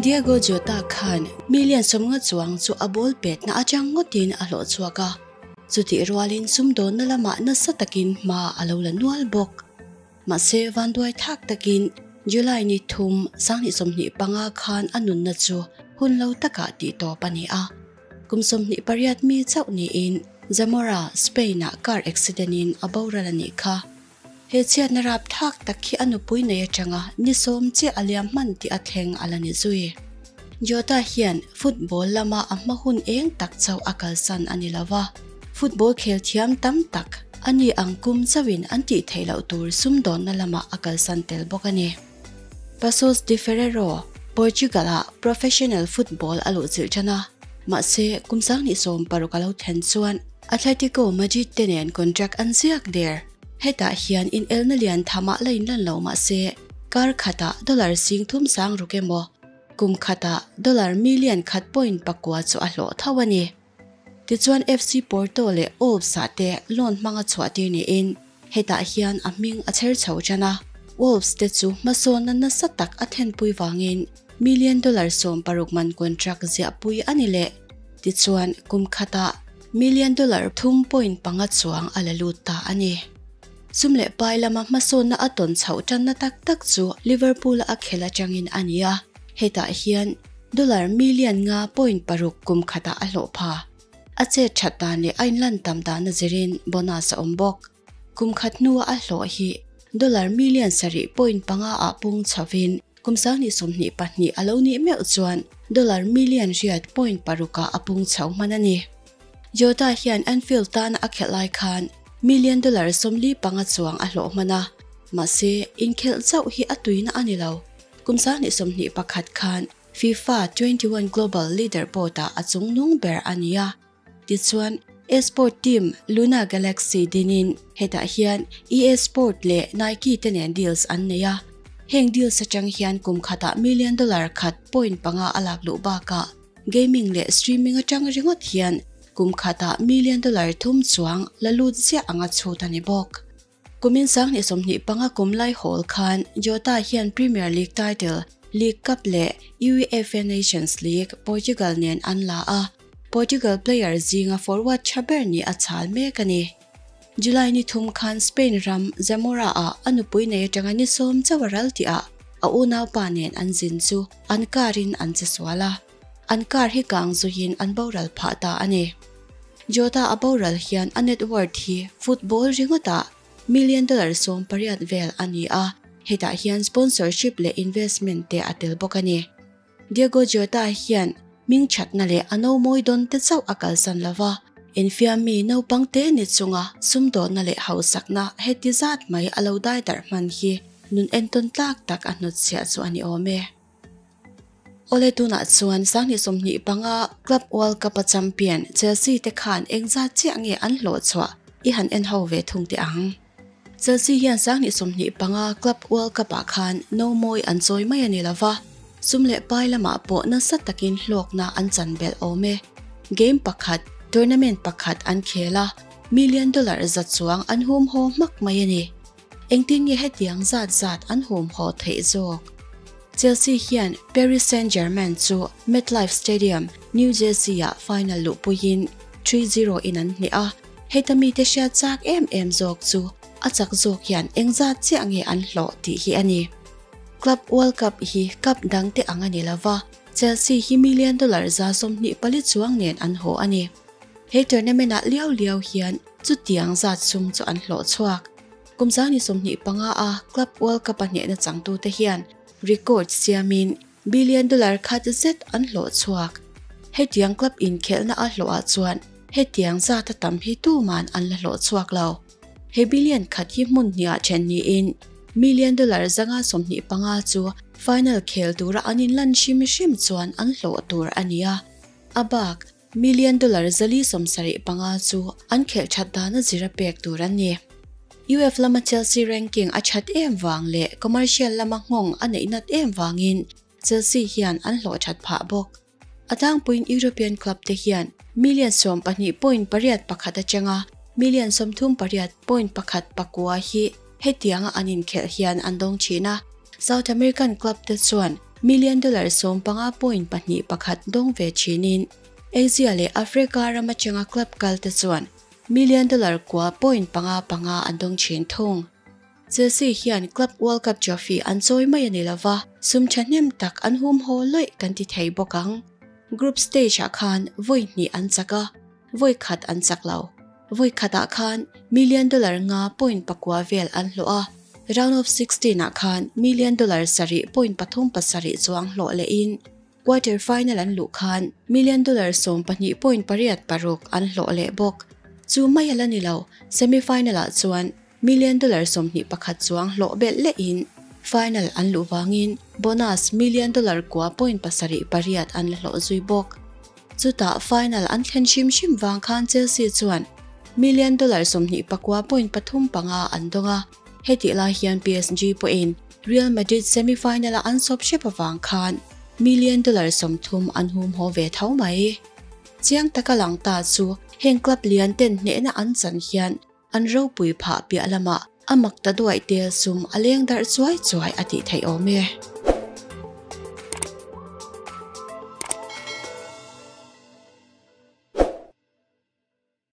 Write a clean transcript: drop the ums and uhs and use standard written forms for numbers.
Diego Jota khan million 50 chuang chu a ball petna atang ngawtin a hlawh chhuak a. Chutih rualin sumdawnna lamah nasa takin hma a lo la nual bawk. Mahse vanduai thak takin July ni 3 2025 khan a nunna chu hun lo takah tih tawp a ni a. Kum 28 mi chauh niin Zamora, Spain-ah car accident-in a boral a nih kha. He chhiatna rap thak tak hi a nupui nei atanga ni 10 chiah a liam hman tih a thleng a la ni zui. Jota hian football lama a hma hun eng tak chauh a kalsan a ni lova. Football khel thiam tam tak ani ang kum chauhin an tih theih loh tur sumdawnna lama a kalsan tel bawk a ni. Paços de Ferreira, Portugal-ah professional football a luh chilh tan a. Mahse kum 2016 a lo thlen chuan Atletico Madrid te nen contract an ziak der. Hetah hian in elna lian thamah la in lan lo mahse kar khatah dollar 360,000 emaw kum khatah dollar million 1.4 chu a hlawh tho a ni. Tichuan FC Porto leh Wolves ah te loan hmanga chhuah tir niin hetah hian a hming a chher chho tan a. Wolves te chu hmasawnna nasa tak a thlenpui wangin million dollar 16 man contract ziah pui a ni le. Tichuan kum khatah million dollar 3.5 chuang a la lut ta a ni. Sum leh pai lama hmasawnna a tawn chhoh tanna tak tak chu Liverpool a khel atangin a ni a. Hetah hian dollar million 5.6 kum khatah a hlawh pha. A che that dan leh a inlan tam dan a zirin bonus a awm bawk. Kum khat hnuah a hlawh hi dollar million 7.5 ah pung chhovin kum 2022 a lo ni meuh chuan dollar million 8.6 ah a pung chho hman a ni. Jota hian Anfield tan a khelh lai khan million dollar 45 chuang a hlawh hman a. Mahse inkhelh chauh hi a tuina a ni lo. Kum 2021 khan FIFA 21 Global Leaderboard ah a chungnung ber a ni a. Tichuan esport team Luna Galaxy dinin hetah hian EA Sport leh Nike te nen deals an nei a. Heng deals atang hian kum khatah million dollar 1.5 a lak luh bakah gaming leh streaming atang ringawt hian kum khatah million dollar 3 chuang la lut ziah anga chhut a ni bawk. Kumin 2025 kum lai hawl khan Jota hian Premier League title, League Cup leh UEFA Nations League Portugal nen an la a. Portugal player zinga forward tha ber ni a chhal mek a ni. July ni 3 khan Spain ram Zamora ah a nupui nei atanga ni 10 chawaral ti a a unau pa nen an zin chu an karin an che suala. An kar hi kang zuin an boral pha ta a ni. Jota a boral hian a net worth hi football ringawta million dollar 18 vel a ni a. Hetah hian sponsorship leh investment te a tel bawk a ni. Diego Jota hian ming thatna leh a no mawi dawn te chauh a kalsan lova. Infiam mi naupang te ni chunga sumdawnna leh hausakna heti zat mai a lo dai darh hman hi nun entawn tlak tak a hnutchhiah chu a ni awm e. Ole tunah chuan 2025 Club World Cup a champion Chelsea te khan engzat chiah nge an hlawh chhuah i han en ho ve thung te ang. Chelsea hian 2025 Club World Cup ah khan no mawi an chawi mai a ni lova. Sum leh pai lamah pawh nasa takin hlawkna an chan belh awm e. Game pakhat, tournament pakhat an khel a, million dollar za chuang an hum haw hmak mai a ni. Engtin nge hetiang zat zat an hum haw theih zawk. Chelsea hian Paris Saint-Germain chu MetLife Stadium, New Jersey ah final luhpuiin 3-0 in an hne a. Hetami te hriat chak em em zawk chu a chak zawk hian engzat chiah nge an hlawh tih hi a ni. Club World Cup hi cup dang te ang a ni lova. Chelsea hi million dollar 124 chuang nen an haw a ni. He tournament ah liau liau hian chu tiang zat sum chu an hlawh chhuak. Kum 2025 a Club World Cup a hnehna changtu te hian record siamin billion dollar khat zet an hlawh chhuak. Hetiang club inkhelhna a hlawh ah chuan hetiang zat a tam hi tuman an la hlawh chhuak lo. He billion khat hi hmun hniah then niin million dollar 125 chu final khel tura an in lan hrim hrim chuan an hlawh tur a ni a. A bak million dollar 475 chu an khel that dana zira pek tur an ni. UF lama Chelsea ranking a that em wang leh commercial lama nghawng a neih nat em wangin Chelsea hian an hlawh that phah bawk. Atang puin European club te hian million 12.81 atanga million 38.14 hi hetianga an inkhel hian an dawng thina. South American club te chuan Million dollar 15 point 2 pakhat dawng ve thinin Asia leh Africa ram atanga club kal te chuan million dollar kua point panga panga an dawng thin thung. Chelsea hian Club World Cup trophy an chawi mai a ni lova, sum thahnem tak an hum haw lawih kan ti thei bawk ang. Group stage ah khan vawi hnih an chak a, vawi khat an chak lo. Vawi khatah khan million dollar nga point pakua vel an hlawh a, round of 16 ah khan million dollar sarih point pathum pasarih chuang hlawh lehin quarter final an luh khan million dollar 12 point pariat paruk an hlawh leh bawk. Chu mai a la ni lo, semi final ah chuan million dollar 21 chuang hlawh belh lehin final an luh vangin bonus million dollar kua point pasarih pariat an la hlawh zui bawk. Chutah final an thlen hrim hrim vang khan Chelsea chuan million dollar 29 point pathum panga an dawng a, hetih lai hian PSG pawhin Real Madrid semi final a an sawp hrep avang khan million dollar 30 an hum haw ve tho mai. Chiang taka lang ta chu heng club lian ten hnehna an chan hian an ropui phah piah lamah a mak ta duaih tel sum a leng darh chuai chuai a tih theih awm e.